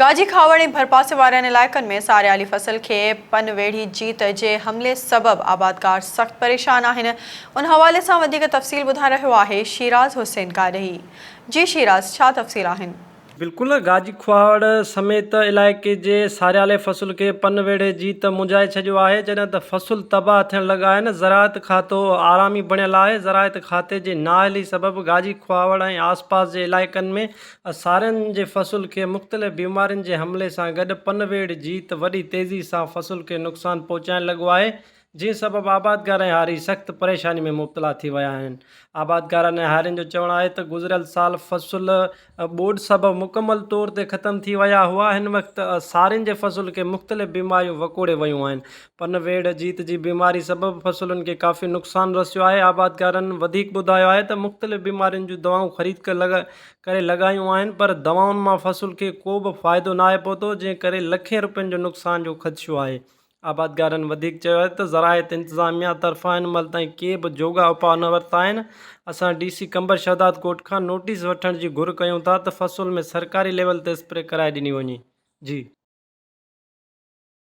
گاجي کهاوڙ ۽ ڀرپاسي وارن علائقن ۾ ساريالي فصل کي پن ويڙهي جيت جي حملي سبب آبادگار سخت پريشان آهن ان حوالي سان وڌيڪ تفصيل ٻڌائي رهيو آهي شيراز حسين گاڏهي جي شيراز ڇا تفصيل آهن. بلڪل گاجي کهاوڙ سميت علائقي جي ساريالي فصل کي پن ويڙهي جيت منجهائي ڇڏيو آهي جڏهن ته فصل تباهه ٿيڻ لڳا آهن زراعت کاتو آرامي بڻيل آهي زراعت کاتي جي نااهلي سبب گاجي کهاوڙ ۽ آسپاس جي علائقن ۾ سارين جي فصل کي مختلف بيمارين جي حملي سان گڏ پن ويڙهه جيت وڏي تيزي سان فصل کي نقصان پهچائڻ لڳو آهي، جنهن سبب آبادگار ۽ هاري سخت پريشاني ۾ مبتلا ٿي ويا آهن. آبادگارن ۽ هارين جو چوڻ آهي ته گذريل سال فصل ٻوڏ سبب مڪمل طور تي ختم ٿي ويا هئا، هن وقت سارين جي فصل کي مختلف بيماريون وڪوڙي ويون آهن، پن ويڙهه جيت جي بيماري سبب فصلن کي ڪافي نقصان رسيو آهي، آبادگارن وڌيڪ ٻڌايو آهي ته مختلف بيمارين جون دوائون خريد ڪري لڳايون آهن پر دوائن مان فصل کي ڪو به فائدو ناهي پهتو جنهن ڪري لکين روپين جو نقصان جو خدشو آهي. آبادگارن وڌيڪ چيو آهي ته زراعت انتظاميا طرفان هن مهل تائين ڪي به جوڳا اپاء نه ورتا آهن، اسان ڊي سي قمبر شهدادڪوٽ کان نوٽيس وٺڻ جي گهر ڪيون ٿا ته فصل ۾ سرڪاري ليول تي اسپري ڪرائي ڏني وڃي. جي.